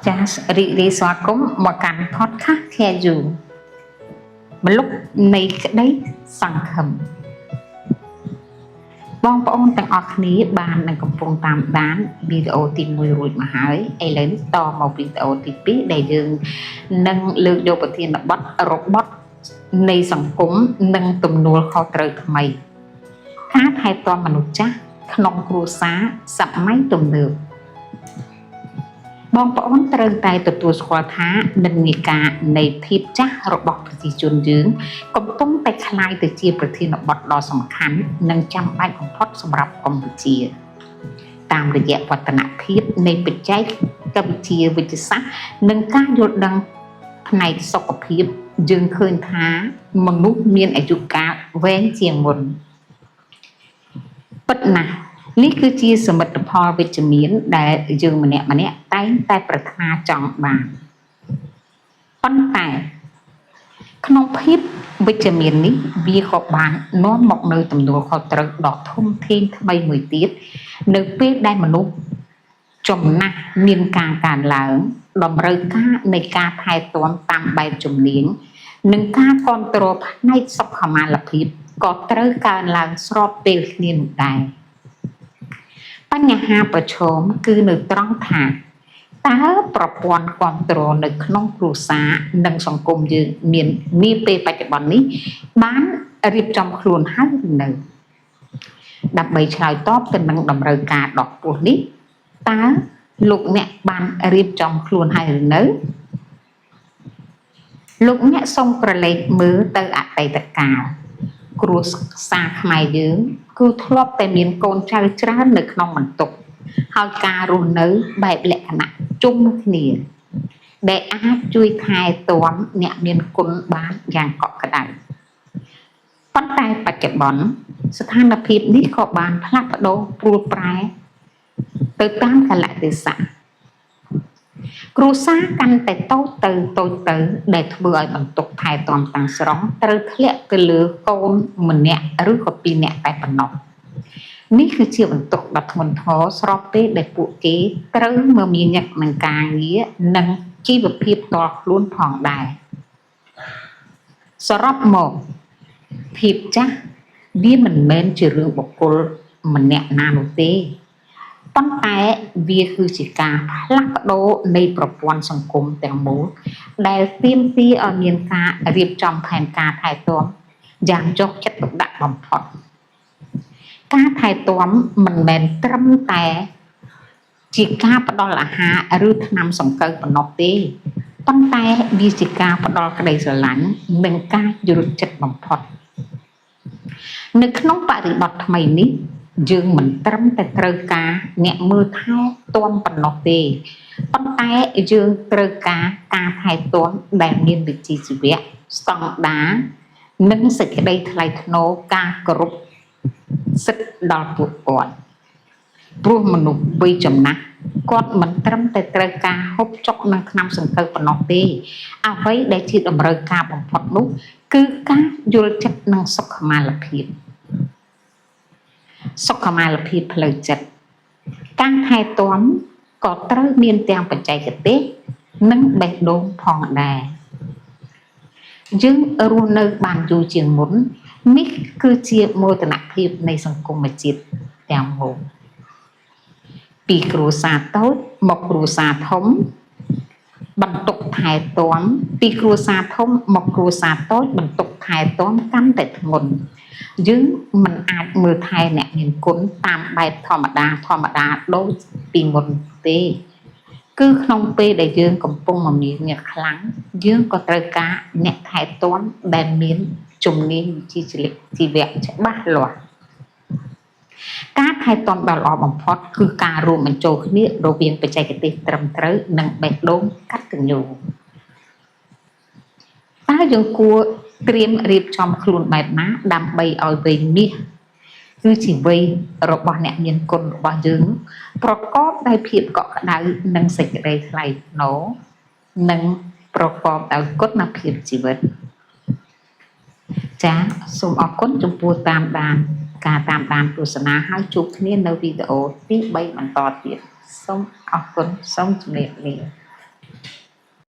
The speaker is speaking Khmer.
ចាសរីករាយស្វាគមន៍មកកាន់ podcast KU ម្លប់នៃក្តីសង្ឃឹមបងប្អូនទាំងអស់គ្នាបាននឹងកំពុងតាមដានវីដេអូទី1រួចមកហើយឥឡូវនេះតមកវីដេអូទី2ដែលយើងនឹងលើកយកប្រធានបទរបត់នៃសង្គមនិងទំនួលខុសត្រូវថ្មី ការថែទាំមនុស្សចាស់ក្នុងគ្រួសារសម័យទំនើប បងប្អូនត្រូវតែទទួលស្គាល់ថានិន្នាការនៃភាពចាស់របស់ប្រជាជនយើងកំពុងតែក្លាយទៅជាប្រធានបទដ៏សំខាន់និងចាំបាច់បំផុតសម្រាប់កម្ពុជា តាមរយៈវឌ្ឍនភាពនៃបច្ចេកវិទ្យាវិទ្យាសាស្ត្រនិងការយល់ដឹងផ្នែកសុខភាពយើងឃើញថាមនុស្សមានអាយុកាលវែងជាងមុន ពិតណាស់នេះគឺជាសមិទ្ធផលវិជ្ជមានដែលយើងម្នាក់ៗតែងតែប្រាថ្នាចង់បានប៉ុន្តែក្នុងភាពវិជ្ជមាននេះវាក៏បាននាំមកនូវទំនួលខុសត្រូវដ៏ធំធេងថ្មីមួយទៀតនៅពេលដែលមនុស្សចំណាស់មានការកើនឡើងតម្រូវការនៃការថែទាំតាមបែបជំនាញនិងការគ្រប់គ្រងផ្នែកសុខុមាលភាពក៏ត្រូវកើនឡើងស្របពេលគ្នានោះដែរ បញ្ហាប្រឈមគឺនៅត្រង់ថាតើប្រព័ន្ធគ្រប់គ្រងនៅក្នុងគ្រួសារនិងសង្គមយើងមាននាពេលបច្ចុប្បន្ននេះបានរៀបចំខ្លួនហើយឬនៅដើម្បីឆ្លើយតបទៅនឹងតម្រូវការដ៏ខ្ពស់នេះតើលោកអ្នកបានរៀបចំខ្លួនហើយឬនៅលោកអ្នកសូមក្រឡេកមើលទៅអតីតកាលគ្រួសារខ្មែរយើងគឺធ្លាប់តែមានកូនចៅច្រើននៅក្នុងបន្ទប់ ហើយការរស់នៅបែបលក្ខណៈជុំគ្នាដែលអាចជួយថែទាំអ្នកមានគុណបានយ៉ាងកក់ក្ដៅប៉ុន្តែបច្ចុប្បន្នស្ថានភាពនេះក៏បានផ្លាស់ប្ដូរព្រួលប្រែទៅតាមកលៈទេសៈគ្រួសារកាន់តែតូចទៅតូចទៅដែលធ្វើឲ្យបន្ទុកថែទាំទាំងស្រុងត្រូវធ្លាក់ទៅលើកូនម្នាក់ឬក៏ពីរនាក់តែប៉ុណ្ណោះ នេះគឺជាបន្ទុកដ៏ធ្ងន់ធ្ងរស្របពេលដែលពួកគេត្រូវមមាញឹកនឹងការងារនិងជីវភាពផ្ទាល់ខ្លួនផងដែរសរុបមកភាពចាស់វាមិនមែនជារឿងបុគ្គលម្នាក់ណានោះទេប៉ុន្តែវាគឺជាការផ្លាស់ប្ដូរនៃប្រព័ន្ធសង្គមទាំងមូលដែលទាមទារឲ្យមានការរៀបចំផែនការថែទាំយ៉ាងយកចិត្តទុកដាក់បំផុត ការថែទាំមិនមែនត្រឹមតែជាការផ្ដល់អាហារឬថ្នាំសង្កូវប៉ុណ្ណោះទេប៉ុន្តែវាជាការផ្ដល់ក្តីស្រឡាញ់និងការយល់ចិត្តបំផុតនៅក្នុងបរិបទថ្មីនេះយើងមិនត្រឹមតែត្រូវការអ្នកមើលថែទាំប៉ុណ្ណោះទេប៉ុន្តែយើងត្រូវការការថែទាំដែលមានវិជ្ជាជីវៈស្តង់ដារនិងសេចក្តីថ្លៃថ្នូរការគោរព សិទ្ធិដល់ពួកគាត់ព្រោះមនុស្សវ័យចំណាស់គាត់មិនត្រឹមតែត្រូវការហូបចុកនិងថ្នាំសង្កូវប៉ុណ្ណោះទេអ្វីដែលជាតម្រូវការបំផុតនោះគឺការយល់ចិត្តនិងសុខុមាលភាពសុខុមាលភាពផ្លូវចិត្តការថែទាំក៏ត្រូវមានទាំងបច្ចេកទេសនិងបេះដូងផងដែរយើងរស់នៅបានយូរជាងមុននេះគឺជាមោទនភាពនៃសង្គមជាតិទាំងមូលពីគ្រួសារតូចមកគ្រួសារធំបន្ទុកថែទាំពីគ្រួសារធំមកគ្រួសារតូចបន្ទុកថែទាំកាន់តែធ្ងន់យើងមិនអាចមើលថែអ្នកមានគុណតាមបែបធម្មតាធម្មតាដូចពីមុនទេគឺក្នុងពេលដែលយើងកំពុងមមាញឹកខ្លាំងយើងក៏ត្រូវការអ្នកថែទាំដែលមានជំនាញវិជ្ជាជីវៈច្បាស់លាស់ការថែទាំដ៏ល្អបំផុតគឺការរួមបញ្ចូលគ្នារវាងបច្ចេកទេសត្រឹមត្រូវនិងបេះដូងកតញ្ញូតើយើងគួរត្រៀមរៀបចំខ្លួនបែបណាដើម្បីឲ្យវ័យមាសគឺជាវ័យរបស់អ្នកមានគុណរបស់យើងប្រកបដោយភាពកក់ក្ដៅនិងសេចក្តីថ្លៃថ្នូរនិងប្រកបដោយគុណភាពជីវិតចាសូមអរគុណចំពោះតាមដានការតាមដានទស្សនាហើយជួបគ្នានៅវីដេអូទី3បន្តទៀតសូមអរគុណសូមជម្រាបលា